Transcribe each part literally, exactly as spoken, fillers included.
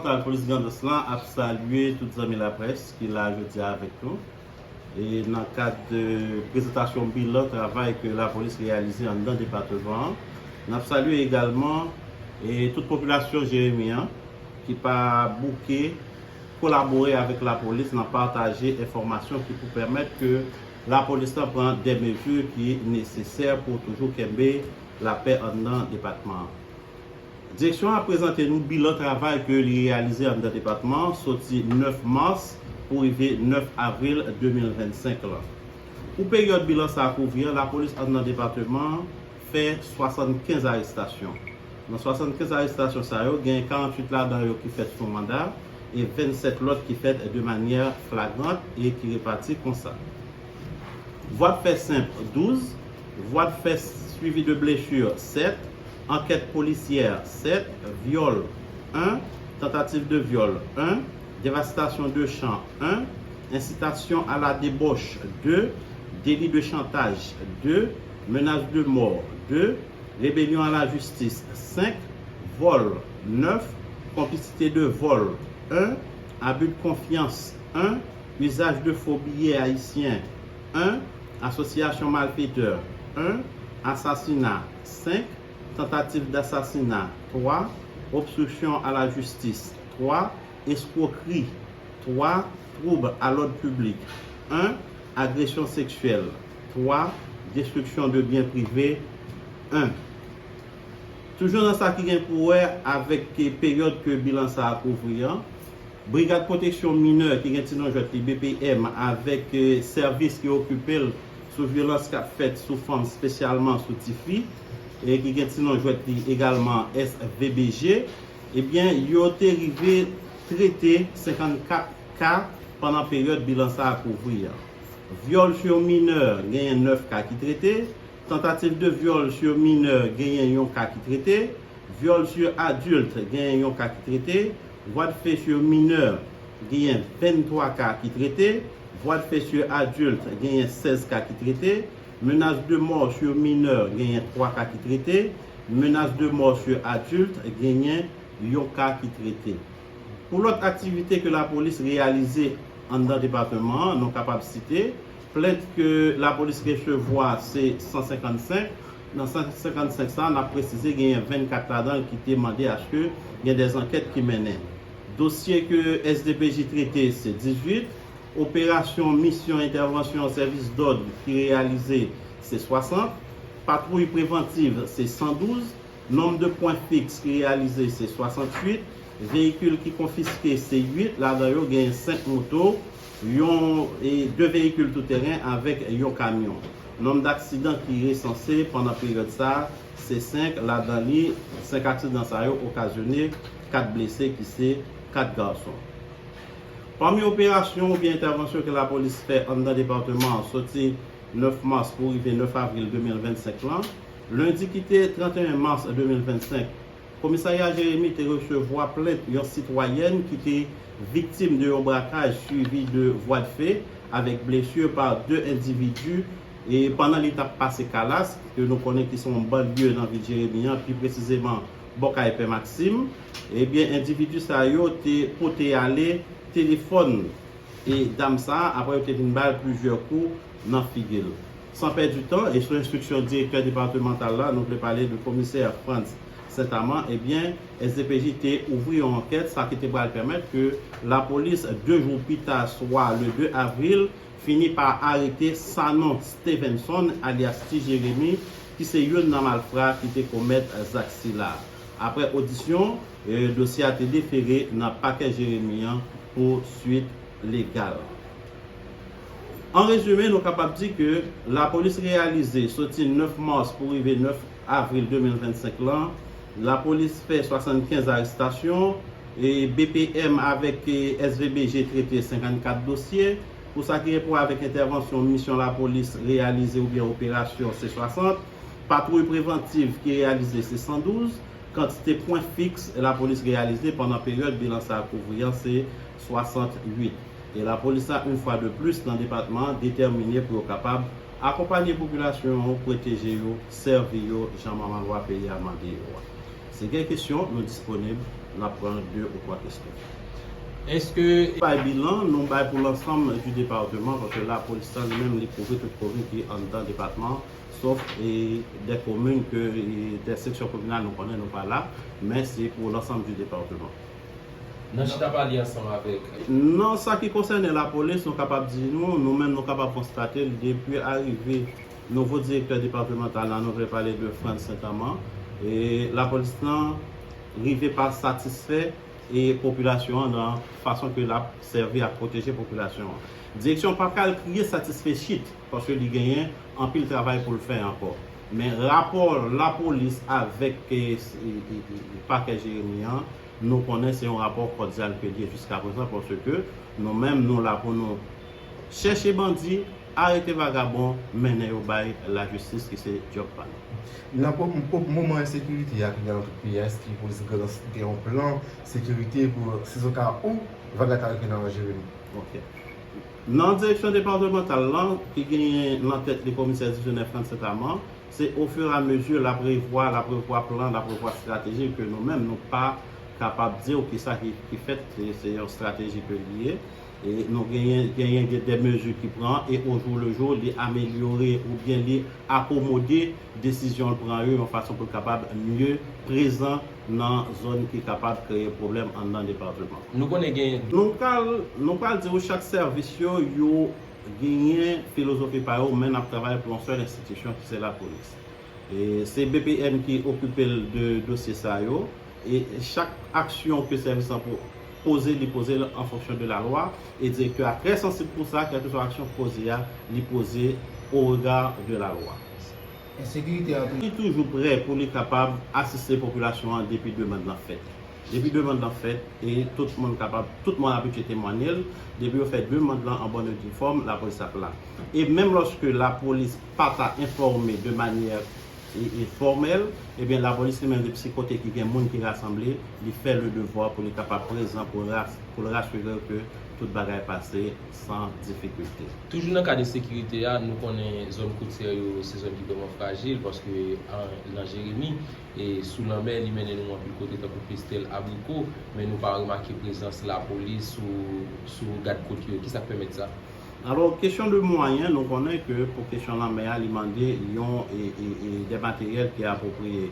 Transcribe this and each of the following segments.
Polis Grandans lan ap salye tout zanmi laprès ki la jodi a avèk nou. E nan kad de prezantasyon bilan travay ke lapolis reyalize anndan depatman an, n ap salye egalman e tout popilasyon Jeremi an ki pa bouke kolabore avèk lapolis nan pataje enfòmasyon ki pou pèmèt ke lapolis lan pran de mezi ki nesesè pou toujou kenbe lapè anndan depatman an. Direksyon an ap prezante nou bilan travay ke li reyalize anndan depatman an soti nèf mas pou rive nèf avril de mil vennsenk lan. Pou peryòd bilan sa a kouvri an, lapolis anndan depatman an fè swasannkenz arestasyon. Nan swasannkenz arestasyon sa yo, gen karanntuit ladan yo ki fèt sou manda e vennsèt lòt ki fèt de manyè flagrant e ki repati konsa. Vwa de fè senp, douz. Vwa de fè swivi de blesi, sèt. Ankèt polisyè, sèt. Vyòl, en. Tantativ de vyòl, en. Devastasyon de chan, en. Ensitasyon a la debòch, de. Deli de chantaj, de. Menas de mò, de. Rebelyon a la jistis, senk. Vòl, nèf. Konplisite de vòl, en. Abi de konfyans, en. Izaj de fo biyè ayisyen, en. Asosyasyon malfetè, en. Asasina, senk. Tantativ dasasina, twa. Obstriksyon a la jistis, twa. Eskwokri, twa. Twoub a lòd piblik, en. Agresyon seksyèl, twa. Destriksyon de byen prive, en. Toujou nan sa ki gen pou wè avèk peryòd ke bilan sa a kouvri an, Brigad Pwoteksyon Minè ki gen ti non jwèt li B P M avèk, eh, sèvis ki okipe l sou vyolans k ap fèt sou fanm, espesyalman sou tifi, e ki gen ti non jwèt li egalman S V B G, ebyen, yo te rive trete senkannkat ka pandan peryòd bilan sa a kouvri an. Vyòl sou minè, genyen nèf ka ki trete. Tantativ de vyòl sou minè, genyen yon ka ki trete. Vyòl sou adilt, genyen yon ka ki trete. Vwa de fè sou minè, genyen venntwa ka ki trete. Vwa de fè sou adilt, genyen sèz ka ki trete. Menas de mò sou minè, genyen twa ka ki trete. Menas de mò sou adilt, genyen yon ka ki trete. Pou lòt aktivite ke lapolis reyalize anndan depatman an, nou kapab site, plent ke lapolis resevwa se san senkannsenk. Nan san senkannsenk sa, n ap presize genyen vennkat ladan l ki te mande aske gen de ankèt ki mennen. Dosye ke S D P J trete se dizuit. Operasyon misyon entèvansyon sèvis dòd ki reyalize se swasant. Patwouy prevantiv se san douz. Nonb de pwen fiks ki reyalize se swasanntuit. Veyikil ki konfiske se uit, ladan yo genyen senk moto, yon, e de veyikil touteren avèk yon kamyon. Nonb daksidan ki resanse pandan peryòd sa a se senk, ladan li, senk aksidan sa yo okazyone kat blese ki se kat gason. Pami operasyon oubyen entèvansyon ke lapolis fè anndan depatman an soti nèf mas pou rive nèf avril de mil vennsenk lan, lendi ki te trannteyen mas de mil vennsenk, Komisarya Jeremi te resevwa plent yon sitwayèn ki te viktim de yon brakaj swivi de vwa de fè avèk blesi pa de endividi, e pandan li t ap pase Kalas, ke nou konnen ki se yon banlye nan vil Jeremi an, pi presizeman bò kay Pè Maksim, ebyen, endividi sa yo te pote ale telefòn e dam sa a, apre yo te vin ba l plizyè kou nan figi l. San pèdi tan, e sou enstriksyon direktè depatmantal la, nou vle pale de komisè Frantz Saint-Amand, ebyen, S D P J te ouvri yon ankèt, sa ki te pral pèmèt ke lapolis, de jou pita, swa le de avril, fini pa arete Sanon Stevenson, alyas Ti Jeremi, ki se youn nan malfra ki te komèt zak sila. Apre odisyon, e, dosye a te defere nan pakè Jeremi an pou swit legal. An rezime, nou kapab di ke lapolis reyalize, soti nèf mas pou rive nèf avril de mil vennsenk lan, lapolis fè swasannkenz arestasyon, e B P M avèk, e, S V B G trete senkannkat dosye. Pou sa ki gen pou wè avèk entèvansyon misyon lapolis reyalize oubyen operasyon, se swasant. Patwouy prevantiv ki reyalize, se san douz. Kantite pwen fiks lapolis reyalize pandan peryòd bilan sa a kouvri an, se swasantuit. E lapolis la, yon fwa de plis, nan depatman an, detèmine pou yo kapab akonpanye popilasyon an, pwoteje yo, sèvi yo, jan manman lwa peyi a mande yo a. Si gen kesyon, nou disponib N ap pran de ou twa kesyon. Èske bay bilan, nou bay pou lansanm di depatman, paske lapolis lan li menm li kouvri tout komin ki anndan depatman, sof e de komin ke e de seksyon kominal nou konnen nou pa la, men se pou lansanm di depatman. Nan chita pale ansanm avèk. Nan sa ki konsène lapolis, nou kapab di nou, nou menm nou kapab konstate l depi arive nouvo direktè depatmantal la, nou vle pale de Frantz Saint-Amand, e lapolis lan rive pa satisfè e popilasyon an nan fason ke l ap sèvi ak pwoteje popilasyon an. Direksyon pa pral kriye satisfechit, paske li genyen anpil travay pou l fè ankò. Men rapò lapolis avèk e, e, e, e, pakè Jeremi an, nou konnen se yon rapò kòdyal ke l ye jiskaprezan, paske nou menm nou la pou nou chèche bandi, arete vagabon, mennen yo bay lajistis ki se djòb pa nou. Nan po- po- moman ensekirite a ki gen nan tout peyi a, èske polis Grandans gen yon plan sekirite pou sizoka ou vag la ta rive nan Jeremi? Ok. Nan direksyon depatmantal lan, ki genyen nan tèt li komisè Dizonè Frantz Saint-Amand, se ofiramezi l ap revwa, l ap revwa plan, l ap revwa estrateji ke nou menm nou pa kapab di w kisa ki, ki fèt, se, se yon estrateji ke li ye. E nou genyen, genyen de mezi ki pran, e o jou le jou, li amelyore oubyen li akomode desizyon l pran yo yon fason pou l kapab mye prezan nan zòn ki kapab kreye pwoblèm anndan depatman. Nou konnen gen. Nou pral, nou pral di w chak sèvis yo, yo genyen filozofi pa yo, men n ap travay pou yon sèl enstitisyon ki se lapolis. E se B P M ki okipe l de dosye sa yo. E chak aksyon ke sèvis lan po- poze, li poze l an fonksyon de lalwa. E direktè a trè sansib pou sa, kèlkeswa aksyon k poze a, li poze au regard de la loi. Ensekirite a tou. Li toujou prè pou li kapab asiste popilasyon an depi demann lan fèt. Depi demann lan fèt, e tout moun kapab, tout moun abitye temwanye l, depi yo fè demann lan an bòn e due fòm, lapolis ap la. E menm lòske lapolis pa ta enfòme de manyè e, e fòmèl, ebyen, lapolis li menm, depi se kote ki gen moun ki rasanble, li fè le devwa pou li kapab prezan, pou ras- pou l rasire w ke tout bagay pase san difikilte. Toujou nan kad ensekirite a, nou konnen zòn kotyè yo se zòn ki vrèman frajil, paske an, nan Jeremi, e sou lanmè, li mennen nou anpil kote, tankou Pestèl, Abriko, men nou pa remake prezans lapolis sou, sou gad kot yo. Kisa k pèmèt sa? Alò, kesyon de mwayen, nou konnen ke pou kesyon lanmè a, li mande yon e, e, e de materyèl ki apwopriye.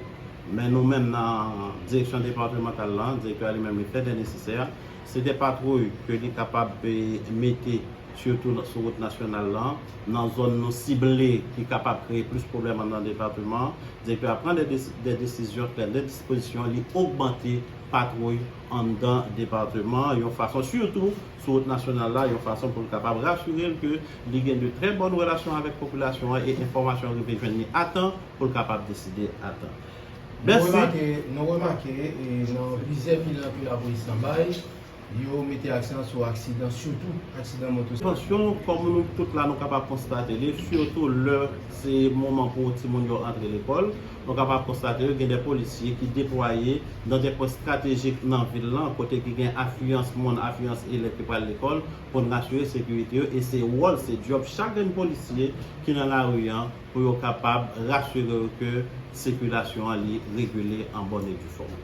Men nou menm nan direksyon depatmantal la, direktè a li menm li fè de nesesè. Se de patwouy ke li kapab e, mete sitou sou wout nasyonal la, nan zòn nou sible ki kapab kreye plis pwoblèm anndan depatman. Direktè a pran de, de, de desizyon, pran de dispozisyon, li ogmante patwouy anndan depatman yon fason, sitou sou wout nasyonal la, yon fason pou l kapab rasire l ke li gen de trè bòn relasyon avèk popilasyon an e enfòmasyon rive jwenn li a tan pou l kapab deside a tan. Mèsi. Nou remake, nou remake e, nan plizyè bilan ke lapolis lan bay, yo mete aksan sou aksidan, sitou aksidan moto. Atansyon, kòm nou tout la, nou kapab konstate li, sitou lè se moman pou timoun yo antre lekòl, nou kapab konstate yo gen de polisye ki deplwaye nan de pwen estratejik nan vil lan, kote ki gen afliyans moun, afliyans elèv ki pral lekòl, pou n asire sekirite yo, e se wòl, se djòb chak grenn polisye ki nan lari an pou yo kapab rasire yo ke sikilasyon an li regile an bòn e due fòm.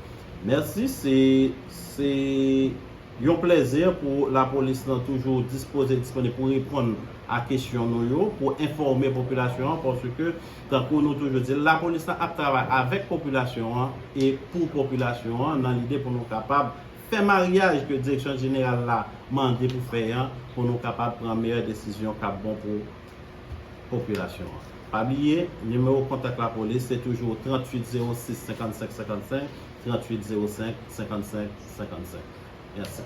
Mèsi, se, se yon plèzi pou lapolis lan toujou dispoze, disponib pou reponn a kesyon nou yo, pou enfòme popilasyon an, paske, tankou nou toujou di, lapolis lan ap travay avèk popilasyon an e pou popilasyon an, nan lide pou nou kapab fè maryaj ke direksyon jeneral la mande pou fè an, pou nou kapab pran meyè desizyon k ap bon pou popilasyon an. Pa bliye, nimewo kontak lapolis, se toujou tranntuit zewo sis senkannsenk senkannsenk, tranntuit zewo senk senkannsenk senkannsenk. Mèsi.